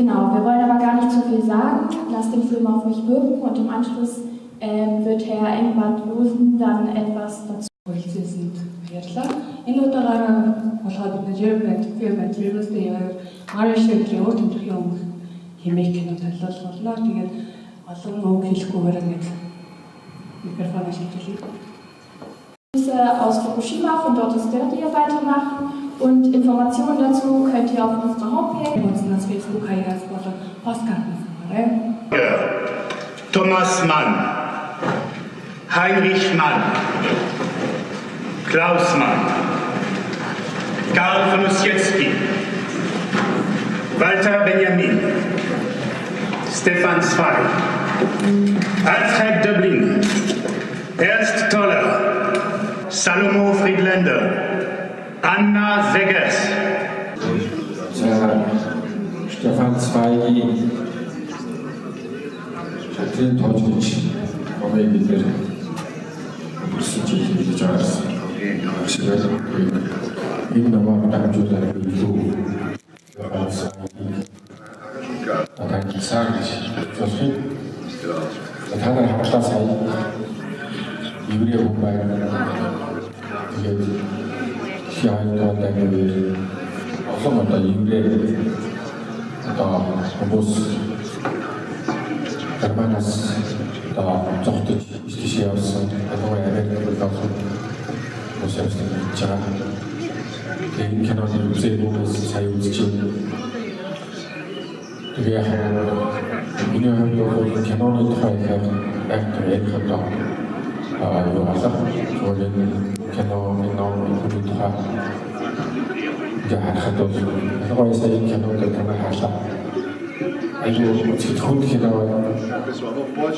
Genau, wir wollen aber gar nicht zu viel sagen. Lasst den Film auf euch wirken und im Anschluss wird Herr Engbert Losen dann etwas dazu. Баярлалаа. Энэ удаагаар болохоор бид нэр German Film and Rivers-ийн Mario Schäfer-ийн өөр тэмдгийн өмнөх хэмээх кино талиулах болно. Тэгээд олон үг хэлэхгүйгээр ингээд микрофон шилжүүлье. Aus Fukushima, von dort aus werdet ihr weitermachen und Informationen dazu könnt ihr auf unserer Homepage. Хуудас Facebook хаягаас болон посткартаас аваарай. Thomas Mann, Heinrich Mann, Klaus Mann, Karl von Ossietzky, Walter Benjamin, Stefan Zweig, Alfred Döblin, Ernst Toller, Salomo Friedländer, Anna Seghers. Stefan Zweig-ийн Шатрын тууж гэж номыг бид нэр өнгөрсөн жил хэлж байгаас шиг байна. Энэ номоор дамжуулаад илүү Stefan Zweig-ийг танилцсан гэж бодох. Та нар харлаа сая еврей хүн байна. Тэгээд хоёрдугаар дайны үеэр олон одоо еврей одоо хүмүүс Германаас одоо зогтож тийшээ явсан. Ялангуяа Америк бол олон хүмүүс явсан гэж байгаа. Тэгээд энэ киноны үзээгүйгээс сая үзчихэв. Тэгээ яг миний хувьд бол киноны тухай их байх ярих одоо юу алга. Зүгээр энэ кино, энэ ном, энэ хүний тухай ингээ харахад бол ялангуяа сая энэ кинод та нар харлаа. Айгүй үзэхэд хүнд кино байна.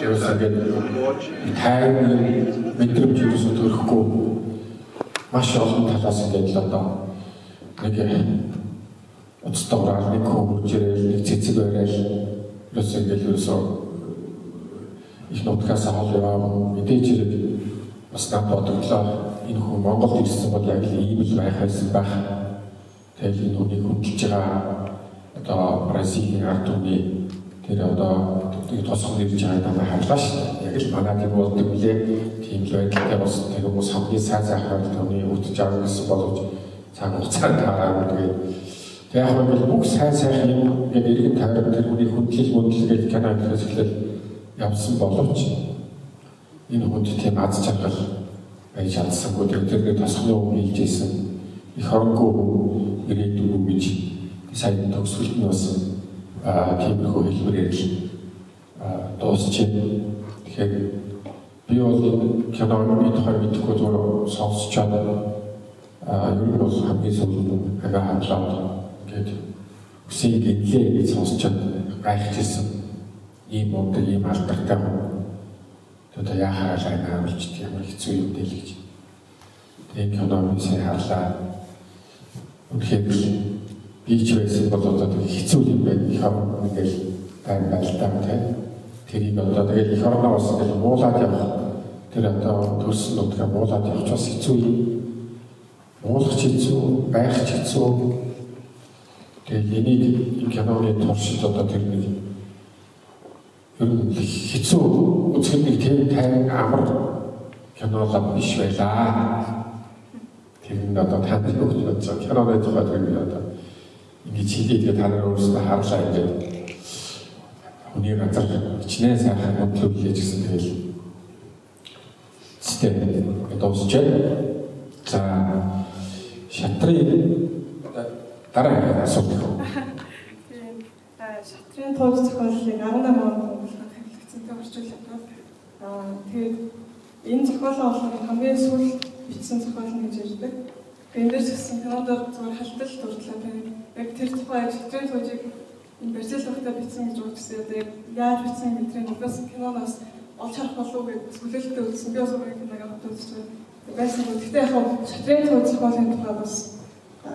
Ерөөсөө ингээд тайван мэдрэмж ерөөсөө төрөхгүй маш олон талаас ингээд л одоо нэг уцтуураад нэг хөрж ирээл нэг цэцэг барайл ерөөсөө ингээд ерөөсөө их нутгаас хол яваа мэдээж хэрэг бас над бодогдлоо. Энэ хүн Монголд ирсэн бол яг л ийм л байх байсан байх. Тэгэл энэ хүнийг хөдөлж байгаа одоо Бразилийн ард түмний тэр одоо тосгон ирж байгааг намайг харлаа шүү дээ. Яг л манай тийм болдог билээ. Тийм л байдалтай болсон. Тэр хүмүүс хамгийн сайн сайхан түүний үтж авах гэсэн боловч цаг хугацаанд таараагүй. Тэгээд яг нь бүх сайн сайхан юм ингээд иргэн тойрон тэр хүний хөдлөл мөндлөл гэж кино эхлээс эхлэл явсан боловч энэ хүнд тийм аз жаргал байж чадсангүй. Тэр нэг тосгоны үг хэлж исэн. Их оронгүй ирээдүг гэж сая төгсгөлд нь бас тиймэрхүү хэлбэрээр л дуусчихэв. Тэгэхээр би бол энэ киноны тухай мэдэхгүй зүгээр сонсчоод ер нь бол хамгийн сүүлд нь агаа хадлаад ингээд үсийг гэдлээ гэж сонсчоод гайхчихсан. Ийм мундаг, ийм алдартай хүн. Одоо яхаа л амжилт ямар хэцүү юм бэ л гэж. Тэгээ киног би сая харлаа. Үнэхээр л би ч байсан бол одоо хэцүү юм байна. Их орон ингээл тайм байлдаа тий. Тэрийг одоо тэгэл эх орноо бас ингээл муулаад явах. Тэр одоо төрсөн нутгаа муулаад явах ч бас хэцүү юм. Муулах ч хэцүү, байх ч хэцүү. Тэгээ энийг энэ киноны туршид одоо тэр нэг ер нь хэцүү үзэхэд нэг тийм тайван амар кинолог биш байлаа. Тэр нь одоо та нар юу гэж бодож байгаа киноны тухай тэр одоо ингэж хэлээд та нар өөрсдөө харлаа ингээд хүний газар хичнээн сайхан хөдлөө билээ гэсэн тэгэл систем дуусчээ. За шатрын дараа асуулт их үү? Шатрын тууж зохиолыг 18 онд Монголд хэвлэгдсэнтэй орчуулагдав. Тэгээд энэ зохиолоо болохоор хамгийн сүүлд бичсэн зохиол нь гэж ярьдаг. Энэ дээр ч гэсэн кинодоор зүгээр халтал дурдлаа. Тэгээд яг тэр тухай шатрын туужийг энэ Бразил тухтай бичсэн гэж үгсэн. Одоо яг яаж бичсэн мэдрийг бас киноноос олж харах болов уу гэж бас хүлээлттэй үзсэн. Би бас өөр киног аваад үзсэн. Байсан. Гэхдээ яг шатрын тууж зохиолын тухай бас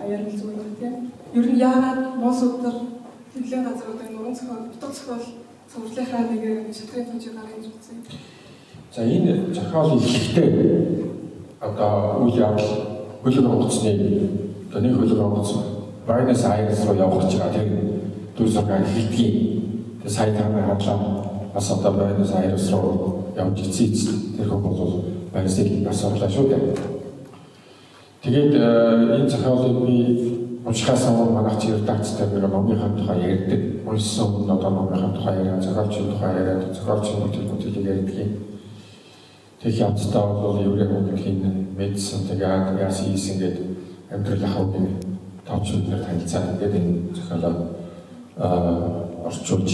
ярил зүгээр байна тийм. Ер нь яагаад Монгол судар тэглэн газруудын нуран зохиол, утга зохиол цувралынхаа нэгээр шатрын туужийг гаргаж гэж үзсэн. За энэ зохиол эхлэхдээ одоо үйл явдал хөлөг онгоцны одоо нэг хөлөг онгоц Буэнос Айрес руу явах гэж байгаа. Тэр Дүр зургаар хэлдэг. Тэгээ сая та нар харлаа. Бас одоо Буэнос Айрес руу явж эцээ тэр хүн бол Буэнос Айрес бас орлоо шүү дээ. Тэгээд энэ зохиолыг би уншихаас өмнө манайх чи редакцтай нэг номынхаа тухай ярьдаг. Уншсан өмнө одоо номынхаа тухай яриад, зохиолчийн тухай яриад, зохиолчийн бүтээл бүтээлийг ярьдаг юм. Тэг явцдаа бол еврей хүн гэдгийг мэдсэн. Тэгээд яасан хийсэн гэдэг амьдралынхаа үгийг тооч бид танилцаа. Ингээд энэ зохиолоо орчуулж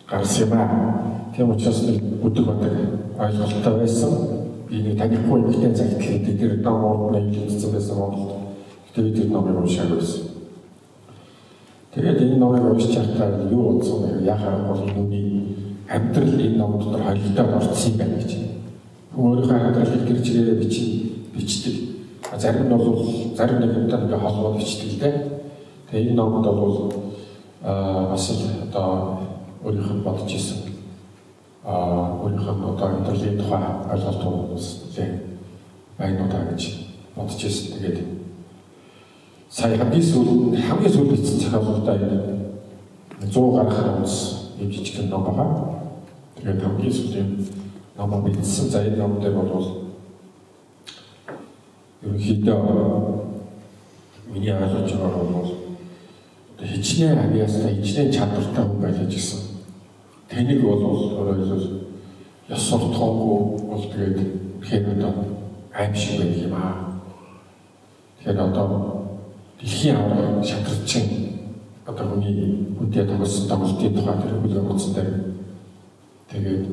гарсан юм аа. Тийм учраас нэг бүдэг бодог ойлголттой байсан. Би нэг танихгүй эмэгтэй цагт гэдэг тэр ном урд нь хэлсэн байсан Монголд. Гэтэ би тэр номыг уншаагүй байсан. Тэгээд энэ номыг уншиж байхдаа юу бодсон бэ? Яхаа бол энэ үний амьдрал энэ ном дотор холилдоод орсон юм байна гэж. Хүн өөрийнхөө амьдралыг тэр чигээр бичдэг. Зарим нь бол зарим нэг юмтай ингээ холбоод бичдэг л дээ. Тэгээ энэ номд бол бас л одоо өөрийнх нь бодож исэн өөрийнх нь одоо амьдралын тухай ойлголт бас нэлээ байна уу та гэж бодож исэн. Тэгээд сая хамгийн сүүлд бичсэн зохиолуудаа энэ 100 гарах номс юм жижигхэн ном байгаа. Тэгээд хамгийн сүүлийн номоо бичсэн. За энэ ном дээр бол ерөнхийдөө миний ойлгож байгаагаар бол хичнээн авьяастай, хичнээн чадвартай хүн байлаа ч гэсэн тэнийг бол өөрөөр хэлбэл ёс суртахуунгүй бол тэгээд үнэхээр одоо аим шиг байдаг юм аа. Тэгэхээр одоо дэлхийн аварга шатарчин одоо хүний хүнтэй тоглосон тоглолтын тухай тэр үйл явцсан дээр тэгээд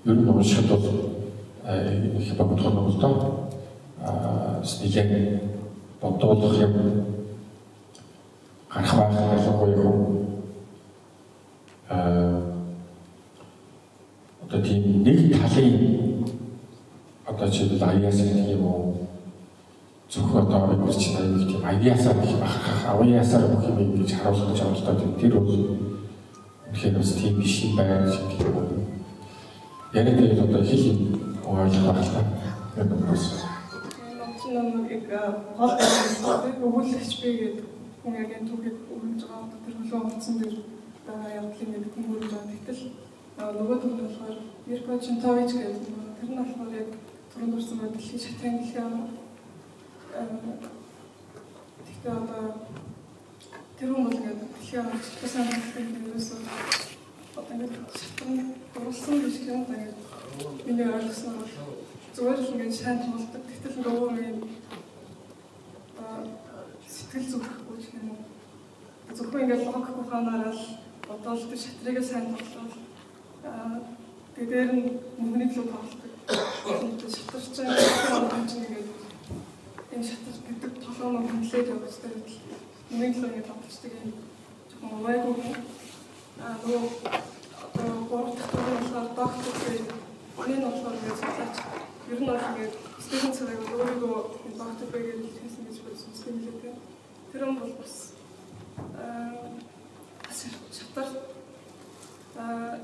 ер нь уншихад бол их богдох нь л доо нэлээд бодуулах юм гарах байх, ялангуяа хүн одоо тийм нэг талын одоо жишээлбэл авьяас гэдэг юм уу, зөвхөн одоо бид нар чинь аюул тийм авьяасаар их бахархах, авьяасаар бүх юм ингэж харуулах гэж оролдоод тэр бол үнэхээр бас тийм биш юм байна гэдэг юм уу. Яриад байвал одоо хэл юм ойлгох байх л та. Энэ бас номыг гол өгүүлэгч би гэдэг хүн яг энэ түүхийг өгүүлж байгаа. Одоо тэр хөлөө утсан дээр байгаа явдлыг ингээд хүн өгүүлж байгаа. Гэтэл нөгөө түүх нь болохоор Мирко Чинтович гэдэг тэр нь болохоор яг түрүүнд дурсан бай дэлхийн шатрын дэлхийн тэгэхдээ одоо тэр хүн бол ингээд дэлхийн аварга сайн гэдэг ерөөсөө одоо ингээд шатрын дурлсан биш юм да ингээд миний ойлгосноор бол зүгээр л ингээд сайн тоглолдог. Гэтэл ингээд өөр юм сэтгэл зүрэхгүй ч юм уу. Зөвхөн ингээд логик ухаанаараа л бодоол тэр шатрыг сайн тоглоод тэгээ дээр нь мөнгөний төлөө тоглолдог. Шатарч байгаа юм чинь ингээд энэ шатар гэдэг толгойн хөндлөөд явах хэрэгтэй байтал мөнгөний төлөө ингээд тоглолцдог юм жоохон увайгүй хүн. Нөгөө одоо гурав дахь дүр нь болохоор доктор гэдэг энэ нь болохоор ингээд судлаач. Ер нь бол ингээд Стивен Цвайг өөрийгөө доктор бэ гэж хэлсэн гэж бодсон юм лээ тийм. Тэр хүн бол бас шатар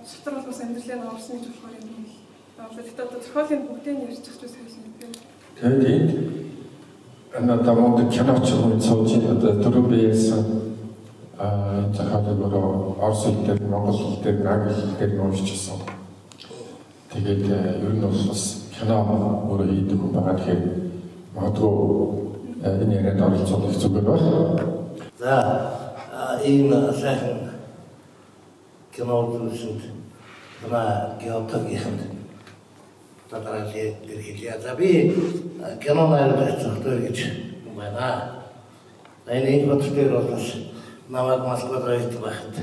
шатар бол бас амьдралын аварсан гэж болохоор юм л. Тэгэхдээ одоо зохиолын бүгдийг нь ярьчих ч байсан юм тийм. Тэгээд энд одоо Монгол киноч хүн сууж одоо түрүү би ярьсан зохиолыг өөрөө орос хэл дээр, монгол хэл дээр, англи хэл дээр уншчихсан. Тэгээд ер нь бол бас кино өөрөө хийдэг хүн байгаа. Тэгэхээр магадгүй энэ ярианд оролцох их зүгээр байх. За ийм сайхан кино үзүүлсэнд манай геотогийнхэнд дараалал хэлье. За би кино найруулагч зохиолч гэж юм байна. Энэ их бодол дээр бол бас намайг Москвад оёд байхад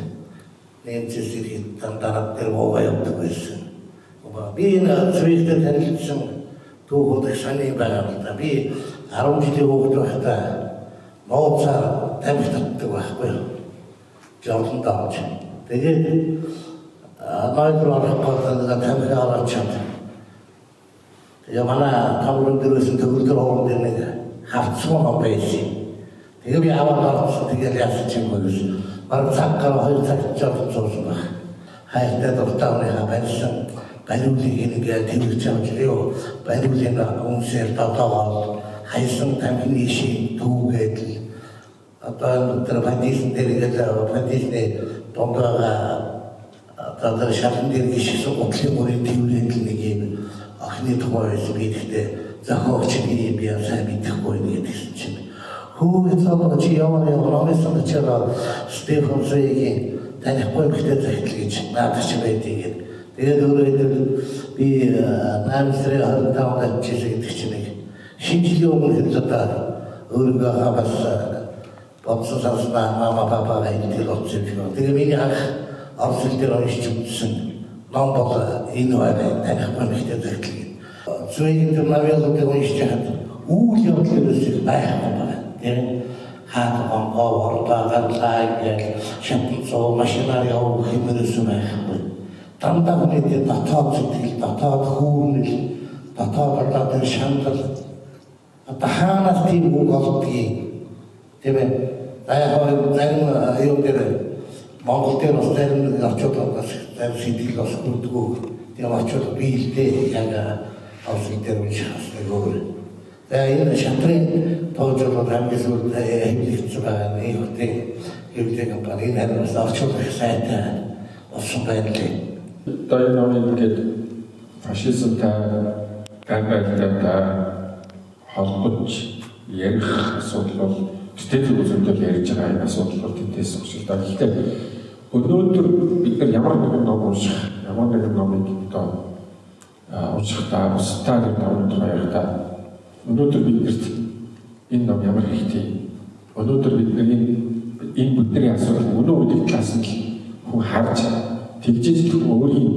нэмцээс ирэхэд дандаа тэр вова явдаг байсан. Би энэ цэвэртэй танилцсан түүхүүд их сони байгаа л да. Би 10 жилийн хүүхэд байхдаа нууцаар тамхи татдаг байхгүй юу? Жолонд авч. Тэгээд ноёд руу орох гээд тамхи ороод чад. Тэгээ манай таврын дээрээс төгөлдөр хоорон дээр нэг хавцсан ном байсан. Тэгээ би аваад орсон. Тэгээд яасан ч юм бэ гэж. Бараг цаг гараа 2 цаг жолон суусан байх. Хайртай дуртай хүнийхээ барьсан бариулыг ингээд тэмүүлж авч ирээ. Бариулын үнсээр дотоогоор хайсан тамхины шин түүгээд л Одоо тэр фантазин дээр ингээд фантазны дунд байгаа одоо тэр шалан дээр гიშсэн гутлын мөрийн тэмрээд л нэг юм охины тухай байсан. Би гэхдээ зохиогч нэг юм би сайн мэдэхгүй гэдэг чинь хөө цаана чи яваа яваа чираа Стефан Цвейгийн танихгүй гэхдээ захидал гэж наадах чи байдгийг гээд. Тэгээд өөрөө би 8 сарын 25-нд авчихсан гэдэг чинь нэг шинэ жилийн өмнө л одоо өөрийгөө бас бодсон санснаа мама папагаа хэлдэг болсон юм шиг. Тэгээ миний анх орос хэл дээр уншиж үзсэн ном бол энэ байна, танихгүй гэхдээ захидал гээд. Цвейгийн тэр новеллуудыг уншиж байхад үйл явдал ерөөсөө байхгүй байна. Тэр хаад гонгоо ордоо гарлаа ингээл шатан цуу машинаар явах юм ерөөсөө байхгүй. Дандаа хүний тэр дотоод сэтгэл, дотоод хүүрнэл, дотоод одоо тэр шантрал одоо хаанаас тийм үг олдгийг тийм ээ. За яг зарим юм дээр Монгол дээр бас зарим орчуулга бас зарим сэтгэл бас хүрдэггүй. Тийм орчуулга бий л дээ. Яг орос хэл дээр унших бас нэг өөр. За энэ шатрын тоожуулбал хамгийн сүүлд хэвлэгдсэн байгаа нэг хотын хэвлэлийн компани энэ харин бас орчуулга их сайтай болсон байна лээ. Одоо энэ номыг ингээд фашизмтай гангайлттай холбож ярих асуудал бол эстетик үзэмжээр ярьж байгаа энэ асуудал бол тэндээс уншил та. Гэхдээ өнөөдөр бид нар ямар нэгэн ном унших, ямар нэгэн номыг одоо уншихдаа бусдаа тэр номын тухай ярихдаа өнөөдөр биднэрт энэ ном ямар хэрэгтэй. Өнөөдөр бид нар энэ бидний асуудал өнөө гэдэг талаас нь хүн харж тэгжээж хүн өөрийн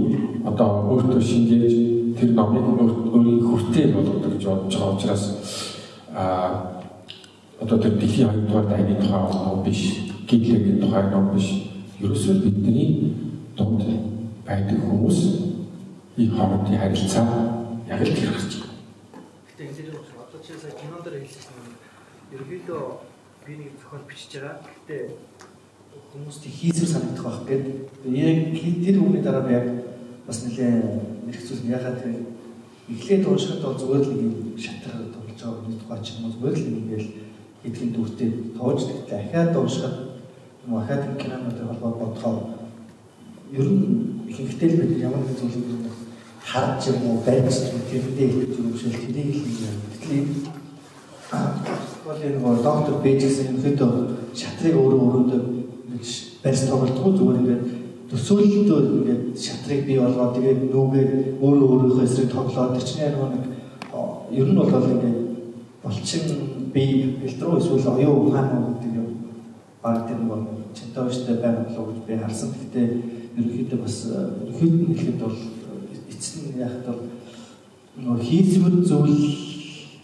одоо өөртөө шингээж тэр номыг өөрийн хүртэл болгодог гэж бодож байгаа учраас одоо тэр дэлхийн 2 дугаар дайны тухай ном биш, Гитлерийн тухай ном биш. Ерөөсөө бидний дунд байдаг хүмүүс энэ хоорондын харилцаа яг л тэр гарч байна. Гэтэ энэ дээр одоо чи сая кинон дээр хэлсэн чинь ерөнхийдөө би нэг зохиол бичиж байгаа. Гэтэ хүмүүст хийсвэр санагдах байх гээд яг тэр үгний дараа би яг бас нэлээ мэрэгцүүлсэн. Яхаа тэр эхлээд уншихад бол зүгээр л нэг юм шатар тоглож байгаа хүний тухай ч юм уу зүгээр л нэг ингээл хэдхэн дүртэй тоож тэгтээ дахиад уншихад юм ахаад кинонуудын холбоо бодохоор ер нь ихэнхдээ л бид ямар нэгэн зүйлийг ер нь харж юм уу барьж тэрэндээ итгэж өргөжөл тэрийг л юм. Гэтэл энэ бол энэ нөгөө доктор Бэж гэсэн ерөнхийдөө шатрыг өөрөө өрөөндөө барьж тоглодгоо зүгээр ингээд төсөөлөлтөө ингээд шатрыг бий болгоод тэгээд нүгээр өөрөө өөрийнхөө эсрэг тоглоод тэр чинь яг нэг ер нь бол ингээд булчин бие бэлтрүү эсвэл оюун ухаан уу гэдэг юм баг тэр нөгөө чинтовчтой байгаа болов гэж би харсан. Гэхдээ ерөнхийдөө бас ерөнхийд нь хэлэхэд бол эцэст нь яхад бол нөгөө хийсвэр зүйл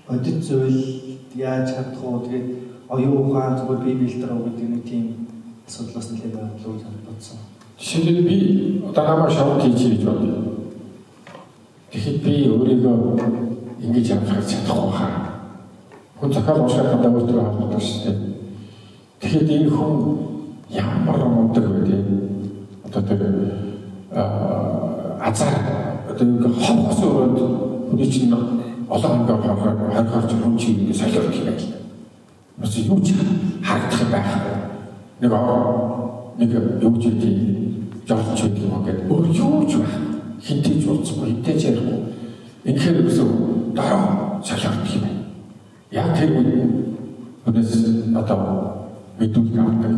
бодит зүйл яаж чадах уу тэгээд оюун ухаан зүгээр бие бэлтрүү гэдэг нэг тийм асуудлаас нэлээд байгаа болов гэж бодсон. Жишээлбэл би одоо намайг шавд хийчихье гэж бодъё. Тэгэхэд би өөрийгөө ингэж амжихад чадахгүй хаа. Хүн зохиол уншихад дандаа өөртөө холбогддог шүү дээ. Тэгэхэд энэ хүн ямар мундаг вэ те? Одоо тэр азар одоо ингэ хов хос өрөөнд хүний чинь олон хоног хорхоор чинь хүн чинь ингэ солиорох юм байна. Бас юу ч харагдах юм байхгүй. Нэг ор нэг юу ч үгүй жолч гэдэг юм ингээд өөр юу ч байх. Хинтээ ч уулзахгүй, хинтээ ч ярихгүй. Ингэхээр ерөөсөө дараа солиорох юм байна. Яг тэр үед хүнээс одоо мэдүүлэг авдаг.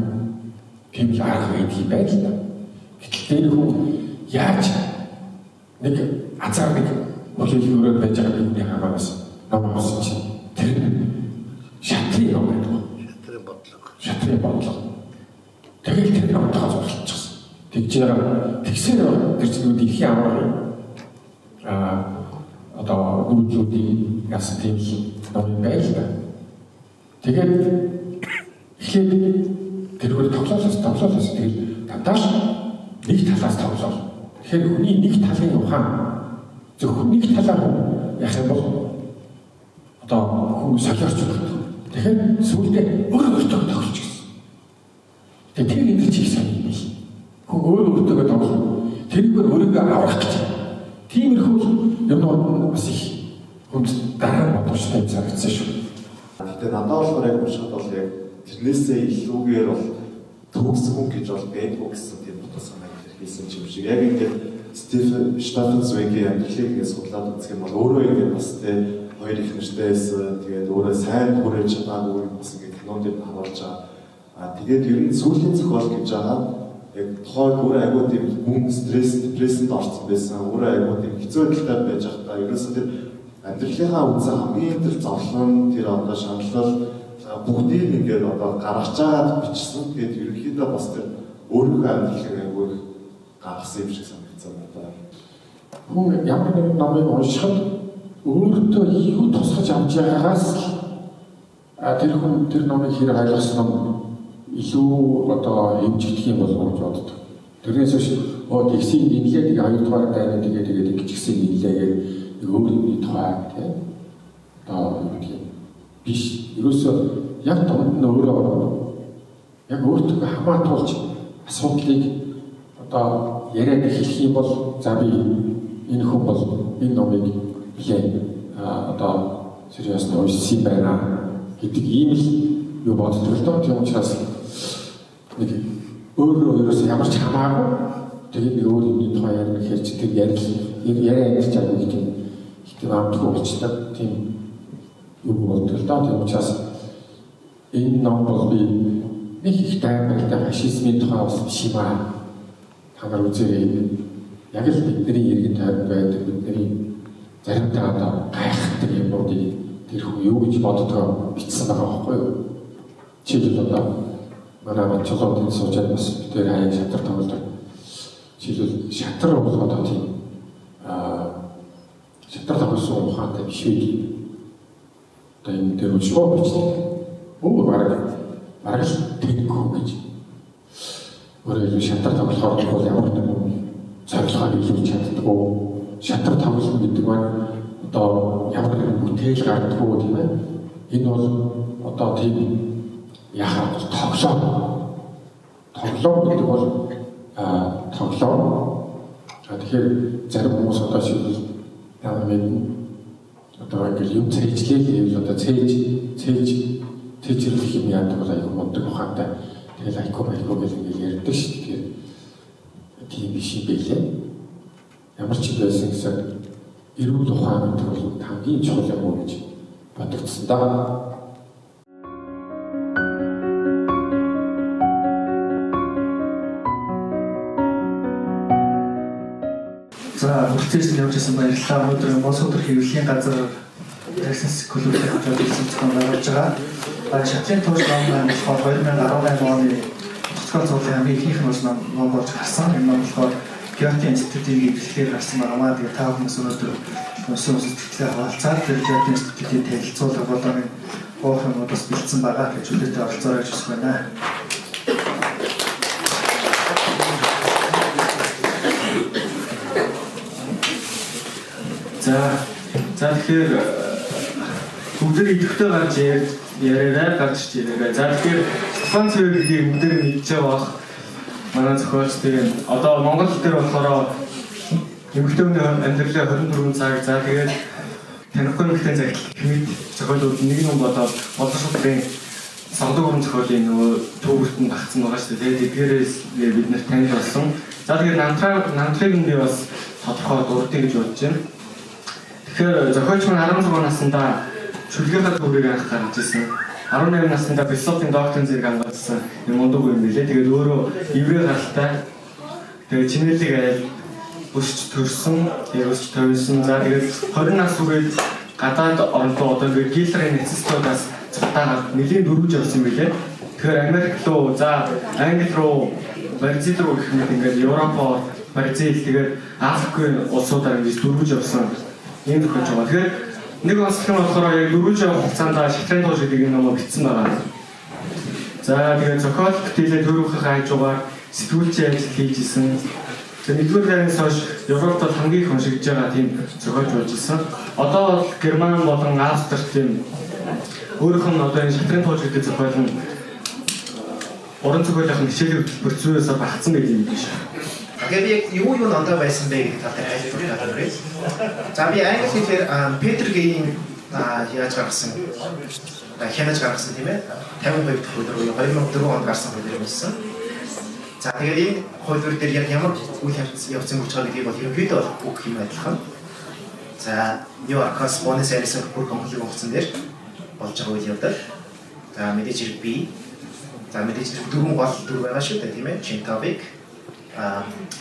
Тийм л арга байдаг юм байна л да. Гэтэл тэр хүн яаж нэг азар нэг бүлээл өрөөд байж байгаа бидний хамаагаас ном авсан чинь тэр шатрын ном байдаг. Шатрын бодлого. Шатрын бодлого. Тэгэл тэр номтойгоо зурлалчихсан. Тэгж байгаа. Тэгсээр тэр чинь нөгөө дэлхийн аваргын одоо нүүдлүүдийн яасан тийм л ном юм байл л да. Тэгээд эхлээд тэргээр тоглоолоос тэгэл дандаа л нэг талаас тоглоол. Тэгэхээр хүний нэг талын ухаан зөвхөн нэг талаар хүн яах юм бол одоо хүн солиорч өгдөг. Тэгэхээр сүүлдээ өөр өөртөө тоглож гисэн. Тэгэхээр тэр энэ чиг сайн юм биш. Хүн өөр өөртөө тоглоно. Тэргээр өөрийгөө аврах гэж. Тиймэрхүү юмнууд бас их хүнд дараа нь бодвочтой санагдсан шүү. Гэтэ надад болохоор яг уншихад бол яг Тэрнээсээ илүүгээр бол төгс хүн гэж бол байдгүй гэсэн тийм утга санааг илэрхийлсэн юм шиг. Яг ингээд Стефан Цвейгийн амьдралыг ингээд судлаад үзэх юм бол өөрөө ингээд бас тийм хоёр их нэртэй байсан. Тэгээд өөрөө сайн хүрээж чадаагүй бас ингээд кинон дээр харуулж байгаа. А тэгээд ер нь сүүлийн зохиол гэж байгаа яг тухайд өөрөө айгүй тийм мөн стресс, депрессэнд орсон байсан. Өөрөө айгүй тийм хэцүү байдалтай байж байхдаа ерөөсөө тэр амьдралынхаа үндсэн хамгийн тэр зовлон, тэр одоо шаналл бүгдийг ингээд одоо гаргаж агаад бичсэн. Тэгээд ерөнхийдөө бас тэр өөрийнхөө амьдралыг айгүй их гаргасан юм шиг санагдсан надад. Хүн ямар нэгэн номыг уншихад өөртөө юу тусгаж авч байгаагаас л тэр хүн тэр номыг хэрэг ойлгосон ном илүү одоо хэмжигдэх юм болов уу гэж боддог. Тэрнээс биш тэгсийг нэлээ тэгээ хоёрдугаар дайны тэгээ тэгээд ингэжсэн нэлээ гэх нэг өөр юмны тухай тийм одоо юу гэдэг юм биш. Ерөөсөө яг дунд нь өөрөө яг өөртөө хамаатуулж асуудлыг одоо яриад эхлэх юм бол за би энэ хүн бол энэ номыг нэлээ одоо сериус уншсан юм байна гэдэг ийм л юу боддог л доо. Тийм учраас нэг өөрөө ерөөсөө ямар ч хамаагүй тэгээд нэг өөр юмны тухай ярих гэхээр чи тэр яриа ярьж байгаа гэх юм тийм амтгүй болчтой тийм юу боддог л доо. Тийм учраас энэ ном бол би нэг их даймартай фашизмын тухай бас биш юм аа. Та нар үзээрэй. Яг л бидний иргэн тойронд байдаг бидний заримдаа одоо гайхдаг юмнуудыг тэр хүн юу гэж боддгоо бичсэн байгаа байхгүй юу? Жишээлбэл одоо манай Манчулууд энэ суучаад бас тэр хаяа шатар тоглодог. Жишээлбэл шатар бол одоо тийм шатар тоглосон ухаантай биш үү гэдэг. Одоо энэ дээр өчгөө бичдэг. Өө бараг л тэнхүү гэж. Өөрөөр хэлбэл шатар тоглохоор бол ямар нэгэн зорилгоо биелүүлж чаддаггүй. Шатар тоглоно гэдэг маань одоо ямар нэгэн бүтээл гардаггүй тийм ээ. Энэ бол одоо тийм яхаа тоглоом. Тоглоом гэдэг бол тоглоом. Тэгэхээр зарим хүмүүс одоо шийдэл ямар нэгэн одоо ингээл юм цээжлээл гэвэл одоо цээжлэх юм яадаг бол аягүй мундаг ухаантай. Тэгэл айку айку гэл ингээл ярьдаг шүү дээ. Тийм биш юм байлээ. Ямар ч юм байсан гэсэн эрүүл ухаан гэдэг бол хамгийн чухал юм уу гэж бодогдсон даа. За, процесс явж байсан баярлалаа. Өнөөдөр Москва хэвлэлийн газар Texas клубын хамтран ирсэн зохион байгуулж байгаа. Шатрын турш ном маань болохоор 2018 оны зохиол зуулийн хамгийн ихнийх нь бас ном болж гарсан. Энэ ном болохоор Гёте институтийн эвлэлээр гарсан байгаа. Тэгээд та бүхэн өнөөдөр уншсан сэтгэлээ хаваалцаад тэр Гёте институтийн танилцуулга болон энэ гоох юмуд бас бэлдсэн байгаа гэж үлдээтэй оролцоорой гэж хүсэж байна. За тэгэхээр бүгдээр идэвхтэй гарч яриараа гарч ирээрэй. За тэгэхээр Стефан Цвейгийг бүгдээр мэдж байгаа бах. Манай зохиолч тийм одоо Монгол дээр болохоор эмэгтэй хүний амьдралын 24 цаг за тэгээд танихгүй эмэгтэй захидал гэх мэт зохиолууд нэг ном болоод боловсролын сонгодог өрн зохиолын нөгөө төвөрт нь багцсан байгаа шүү дээ. Тэгээд эдгээрээс бид нарт танил болсон. За тэгээд намтрыг нь би бас тодорхой дурдъя гэж бодож байна. Тэгэхээр зохиолч маань 16 наснда чөлгийнхаа төврийг анх гаргаж ирсэн. 18 наснда философийн докторийн зэрэг хамгаалсан юм мундаг юм билээ. Тэгээд өөрөө еврей гаралтай. Тэгээд чинэлэг айл өсч төрсөн, тэгээд өсч тойрсон. За тэгээд 20 нас хүрээд гадаад орондоо одоо ингээд Гитлерийн нацистуудаас цутаагаад нэлийн дөрвж явсан юм билээ. Тэгэхээр Америк руу, за Англи руу, Бразил руу гэх мэт ингээд Европоор, Бразил тэгээд Африкийн улсуудаар ингээд дөрвж явсан. Ийм зохиолч байгаа. Тэгэхээр нэг онцлог нь болохоор яг дөрвж явах хугацаанд шатрын тууш гэдэг энэ номоо бичсэн байгаа. За тэгээд зохиол бүтээлээ төрөхийн хажуугаар сэтгүүлчийн ажил хийж исэн. Тэгээд нэгдүгээр дайнаас хойш Европт бол хамгийн их уншигдж байгаа тийм зохиолч болж исэн. Одоо бол Герман болон Австрид тийм өөрийнх нь одоо энэ шатрын тууш гэдэг зохиол нь уран зохиолын хичээлийн хөтөлбөр зүйнээс багцсан гэдэг юм биш. Тэгэхээр би яг юу номдоо байсан бэ гэдэг тал дээр айлтгах гэдэг. За би англи хэлээр Петр Гейн яаж гаргасан? Хянаж гаргасан тийм ээ. 52 дахь хувилбар буюу 2004 онд гарсан хувилбар байсан. За тэгээд энэ хувилбар дээр яг ямар үйл явцын хүрч байгаа гэдгийг бол ерөнхийдөө бол бүх юм адилхан. За Нью-Йоркоос Буэнос Айрес бүр конфликт онгоцон дээр болж байгаа үйл явдал. За мэдээж хэрэг би. За мэдээж хэрэг дөрвөн гол дүр байгаа шүү дээ тийм ээ. Чинтовик,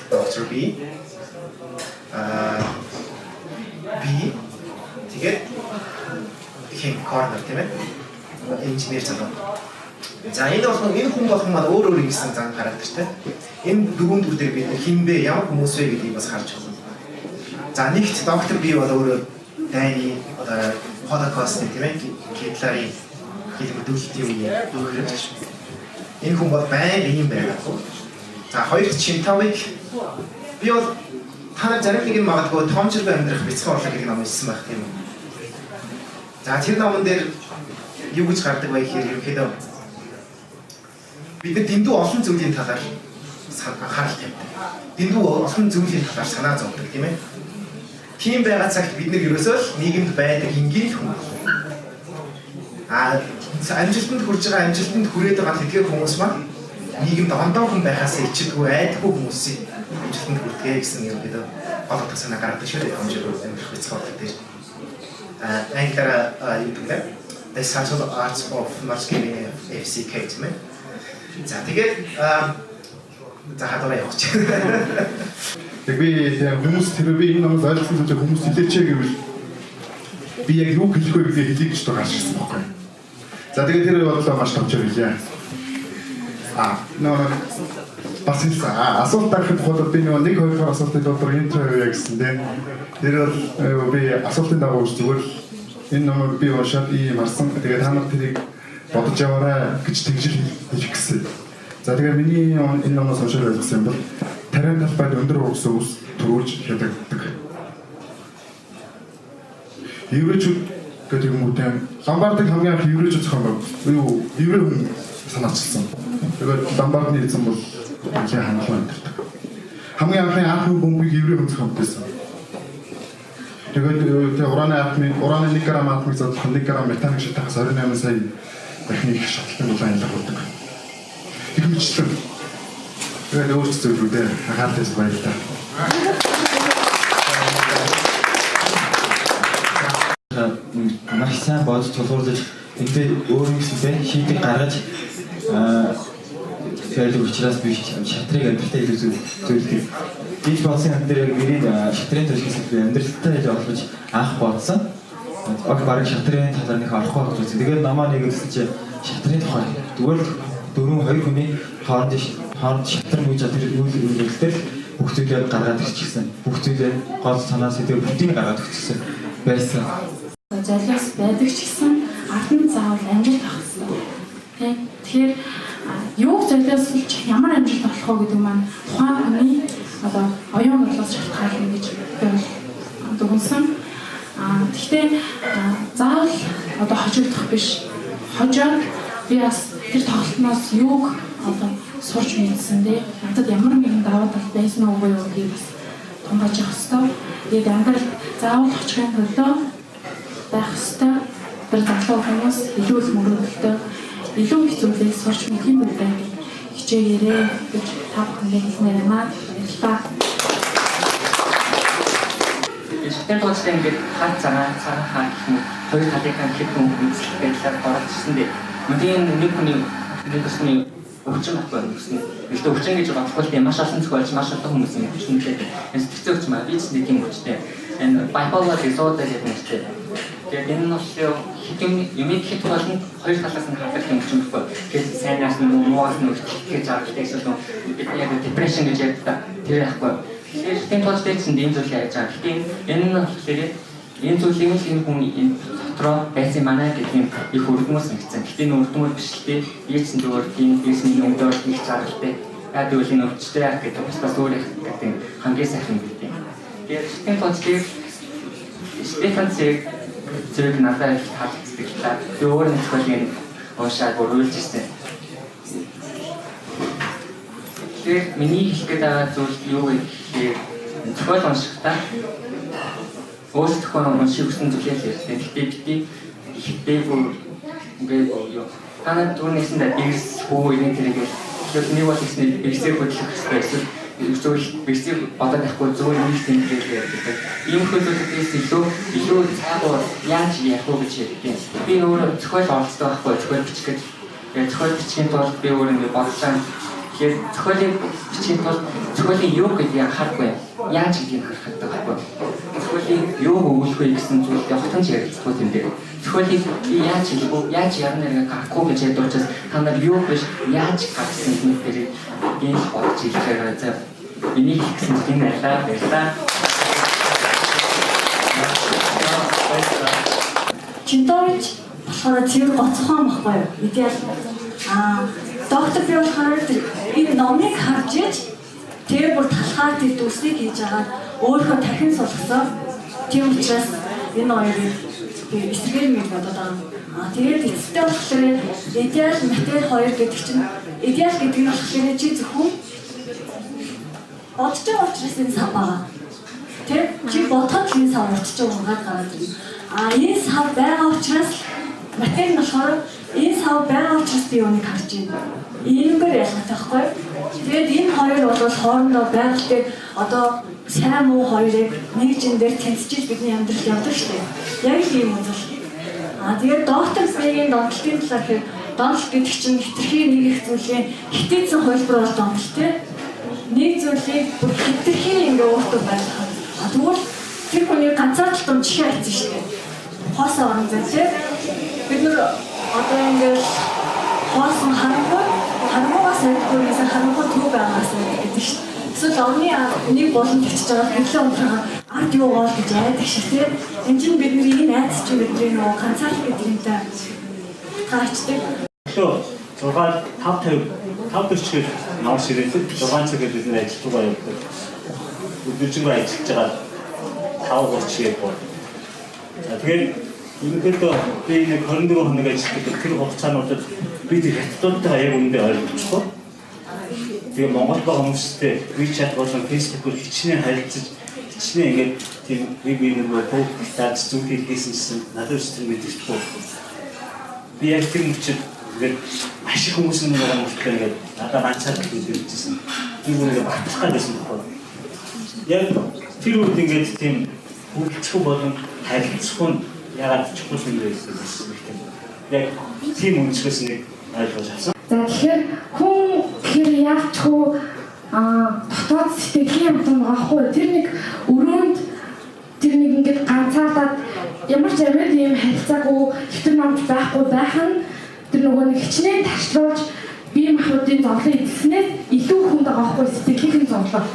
Dr. B, B тэгээд хин корнер тийм ээ. Инженер залуу. За энэ болгон энэ хүн болгон маань өөр өөр ингэсэн зан характертай. Энэ дөрвөн дүр дээр бид хэн бэ, ямар хүмүүс вэ гэдгийг бас харж байна. За нэгт доктор Би бол өөрөө дайны одоо Холокост тийм ээ Гитлерийн хэлбэрдүүлэлтийн үеийн дүүрэгч. Энэ хүн бол байнга ийм байгаагүй. За хоёрт Чинтовик би бол та нар зарим нэг нь магадгүй тоомчргүй амьдрах бяцхан урлаг гэдэг ном уншсан байх тийм үү. За тэр номон дээр юу гэж гардаг вэ гэхээр ерөнхийдөө бид нар дэндүү олон зүйлийн талаар анхаарал тавьдаг. Дэндүү олон зүйлийн талаар санаа зовдөг тийм ээ. Тийм байгаа цагт бид нар ерөөсөө л нийгэмд байдаг энгийн л хүн. Амжилтанд хүрж байгаа, амжилтанд хүрээд байгаа тэдгээр хүмүүс маань нийгэмд ондоо хүн байхаас ичдэггүй, айдаггүй хүмүүсийг амжилтанд хүрдэгэ гэсэн ерөнхийдөө гол утга санаа гаргадаг шүү дээ. Амжилт амьдрах бяцхан урлаг дээр. Англиар юу гэдэг вэ? The Subtle Arts of Not Giving FCK тийм ээ. За тэгээд за хадвараа явах чи. Яг би хүмүүс тэр би энэ номоос ойлгосон зүйл хүмүүс хэлээч гэвэл би яг юу хэлэх вэ гэдгийг хэлье гэж гарч ирсэн байхгүй. За тэгээд тэр бодлоо маш товчоор хэлье. Нөө бас хэлсэн. Асуулт авахын тухайд би нөгөө 1 2 дугаар асуултын дотор интро хийе гэсэн тийм. Тэр бол би асуултын дагуу зүгээр л энэ номыг би уншаад ийм харсан. Тэгээд та нар тэрийг бодож яваарай гэж тэгжил хэлэх гэсэн. За тэгээд миний энэ номоос уншаад ойлгосон юм бол тариан талбайд өндөр угсан ус төрүүлж хядагддаг. Еврейчүүд гэдэг юм уу тийм Ломбардыг хамгийн анх еврейчүүд зохион байгуулсан. Юу еврей хүн санаачилсан. Тэгээд Ломбардны эзэн бол нэлээд хангалуун амьдардаг. Хамгийн анхны атомын бөмбөгийг еврей хүн зохион бүтээсэн. Тэгээд тэг ураны атомын ураны 1 г атомыг задлах 1 г метаныг шатахаас 28 сая дахин их шатлалын улаан ялгуулдаг. Их мэтлэн. Тэгээд өөр зүйлүүд ээ анхаарал тавьсан баярлалаа. Маш сайн бодож тулгуурлаж эндээ өөр нэгсээ шийдэл гаргаж байдаг учраас би шатрыг амьдралтай илүү зөвлөдөг. Би бодсон юм дээр яг нэрийг шатрын туршлагаас би амьдралтай гэж олбож анх бодсон. Ог бараг шатрын талаар нэг орохгүй гэж үзсэн. Тэгээд намаа нэг үзсэн чи шатрын тухай зүгээр л дөрвөн хоёр хүний хооронд шатар мууж тэр үйл үйлдэл бүх зүйлээ гаргаад ирчихсэн. Бүх зүйлээ гол санаа сэдв бүгдийг гаргаад ирчихсэн байсан. Золиос байдаг ч гэсэн ард нь заавал амжилт авах хэрэгтэй. Тэ? Тэгэхээр юуг золиослж ямар амжилт олох вэ гэдэг маань тухайн хүний одоо оюун бодлоос шалтгаална гэж би бол дүгнсэн. Гэхдээ заавал одоо хожигдох биш. Хожоод би бас тэр тоглолтноос юуг одоо сурч мэдсэн дээ. Надад ямар нэгэн давуу тал байсан уугүй юу гэдгийг бас тунгааж явах ёстой. Тэгээд амьдрал заавал очихын төлөө байх ёстой. Тэр залуу хүмүүс илүү их мөрөөдөлтэй, илүү их зүйлийг сурч мэдэх юм байна гэж хичээгээрэй гэж та бүхэндээ хэлмээр байна. Баярлалаа. Шатны тооцлын ингээд хар цагаан цагаан хаа гэх юм хоёр талынхаа хэдэн үзэл байдлаар ороод ирсэн дээ. Мөдийн нэг хүний нэг төсний өвчин баггүй гэсэн. Гэхдээ өвчин гэж бодохгүй л маш олон зохиолч маш олон хүмүүс юм өвчнөлтэй. Энэ сэтгцэн өвчин маа би ч нэг юм өвчтэй. Энэ bipolar disorder гэдэг нэртэй. Тэгээд энэ нь болохоор хэдэн юмыг хэд болон хоёр талаас нь хардаг юм өвчин баггүй. Тэгэхээр сайнаас нь муугаас нь өвчлөх гэж аргатай эсвэл бид яг depression гэж ярьдаг. Тэр яахгүй. Тэгэхээр тийм тооцтой чинь ийм зүйл яаж байгаа. Гэхдээ энэ нь болохоор энэ зүйлийг л энэ хүн энэ дотроо байсан манай гэдэг юм их өргөмөр санагдсан. Гэхдээ энэ өргөмөр биш л дээ. Би чинь зүгээр тийм бис миний өндөө их жаргалтай. Яг тэгвэл энэ өвчтэй яах гэдэг бусдаас өөр их гэдэг хамгийн сайхан юм гэдэг. Тэгээд тийм тооцтой Стефан Цвейг надад их таалагддаг л та. Би өөр нэг зохиолыг уншаад бүр уйлж ирсэн. Тэгэхээр миний хэлэх гээд байгаа зүйл юу вэ гэхээр зохиол уншихдаа Өөрсдийнхөө унших хүссэн зүйлээ л ярьдаг. Гэхдээ бити ихтэйгүй ингээд юу. Та нар түрүүнээсэндээ бэрс хүү энэ тэрийг тэгэхээр нэг бол ихсний бэрсээ хөдлөх хэрэгтэй эсвэл зөвхөн бэрсийг бодоод байхгүй зөвхөн нэг тэмдэглэл ярьдаг. Иймэрхүү зүйлүүдээс илүү цайгуур яаж ярих уу гэж ярьдаг. Би өөрөө зохиол оролцдог байхгүй зохиол бичих гэж. Тэгээд зохиол бичихийн тулд би өөрөө ингэ бодлоо. Тэгэхээр зохиолыг бичихийн тулд зохиолын юу гэдгийг анхаарахгүй. Яаж гэдгийг анхаарах хэрэгтэй байхгүй. Зохиолын юу өгүүлэх вэ гэсэн зүйлд огтхон ч ярилцахгүй юм дээр. Зохиолыг би яаж хэлэх үү, яаж ярина нэрээ гарахгүй гэж ярьдаг учраас та нар юу биш, яаж гаргасан гэдэг дээр энэ бодож хэлж байгаа. За энийг хэлсэн чинь энэ байлаа, баярлалаа. Чинтович болохоор цэвэр гоцхон байхгүй юу? Идеал. Доктор би болохоор энэ номыг харж иж тэгээ бүр талхаар тэр дүрсийг хийж байгаа өөрөө тархин сулгасан. Тийм учраас энэ хоёрыг би эсрэгээр мэл бодоод байгаа. Тэгээд эцэстээ болохоор идеал, матер хоёр гэдэг чинь идеал гэдэг нь болохоор чи зөвхөн бодож байгаа учраас энэ сав байгаа. Тэр чи бодоход л энэ сав урчиж байгаа гараад ирнэ. Энэ сав байгаа учраас матер нь болохоор энэ сав байгаа учраас би юуныг харж байна. Иймгээр ялгаатай байхгүй. Тэгээд энэ хоёр бол хоорондоо байгальтай одоо сайн муу хоёрыг нэг жин дээр тэнцэж бидний амьдрал явдаг шүү дээ. Яг л ийм үзэл. Тэгээд доктор Б-ийн донтолтын талаар хэрэг донтолт гэдэг чинь хэтэрхий нэг их зүйлийн хитээсэн хувилбар бол донтолт тий. Нэг зүйлийг бүр хэтэрхий ингээ өөртөө байлгах. Тэгвэл тэр хүний ганцаардлын чихээ айцсан шүү дээ. Хоосон орон зай тий. Бид нар одоо ингээл хоосон харанхуйгаас айдгүй гэсэн харанхуй төв байгаас айдаг гэдэг шүү дээ. Эсвэл орны нэг болон тэгчж байгаа гэрлээ унтрахаа ард юу гоол гэж айдаг шиг тий. Энд чинь бидний энэ айц чинь бидний нөгөө ганцаардал гэдэг юмтай утгаачдаг. Өглөө 6:50 5:40-ээр навс ирээд 6 цагаар бид нэр ажилтгаа явдаг. Өдөржингөө ажиллаж байгаа 5:30-ээр бод. За тэгээд ерөнхийдөө би нэг 24 хоног ажилладаг тэр хугацаануудад би тэр хятадуудтайгаа яг үүндээ ойлголцохгүй. Тэгээ Монгол байгаа хүмүүстэй WeChat болон Facebook-оор хичнээн харилцаж хичнээн ингээд тийм бие биенээ пөөктаж зүйл хийсэн гэсэн надад ч тэр мэддэхгүй. Би яг тэр мөчид ингээд маш их хүмүүс нэг байгаа мөртлөө ингээд надад ганцаард мэдэрчсэн. Тэр үнэгээ батлах гээд байсан байхгүй. Яг тэр үед ингээд тийм хүрэлцэх болон харилцах нь ягаад чухал юм бэ гэсэн юм. Яг тийм өнцгөөс нэг ойлгож авсан. За тэгэхээр хүн тэгэхээр яалч хөө дотоод сэтгэлийн амтан байгаа хгүй. Тэр нэг өрөөнд тэр нэг ингээд ганцаардаад ямар ч авиад ийм харилцаагүй хэвтэр номч байхгүй байх нь тэр нөгөө нэг хичнээн тарчлуулж бие махбодын зовлон эзэлснээс илүү хүнд байгаа хгүй сэтгэлийн зовлон.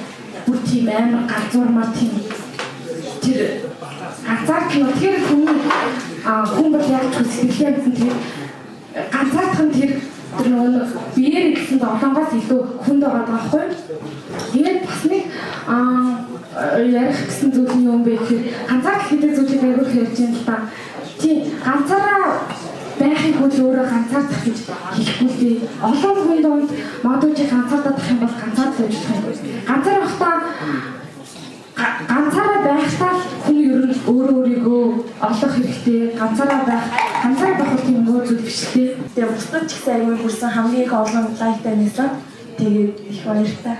Бүр тийм амар галзуурмаар тийм тэр ганцаардал нь тэр хүн бол яалч хөө сэтгэлийн амтан тэр ганцаардах нь тэр нөгөө биеэр гэсэн зовлонгоос илүү хүнд байгаа байхгүй. Тэгээд бас нэг ярих гэсэн зүйл нь юм бэ гэхээр ганцаардал гэдэг зүйлийг аягүй их ярьж байна л да. Тийм ганцаараа байхыг үл өөрөө ганцаардах гэж хэлэхгүй л дээ. Олон хүн донд магадгүй чи ганцаардах юм бол ганцаардал байж болох юм. Ганцаар байхдаа ганцаараа байхдаа л хүн ер нь өөрөө өөрийгөө олох хэрэгтэй. Ганцаараа байх бол тийм өөр зүйл биш л дээ. Тэгээ бусдад ч гэсэн аягүй хүрсэн хамгийн их олон лайктай нэсэн. Тэгээд их баяртай.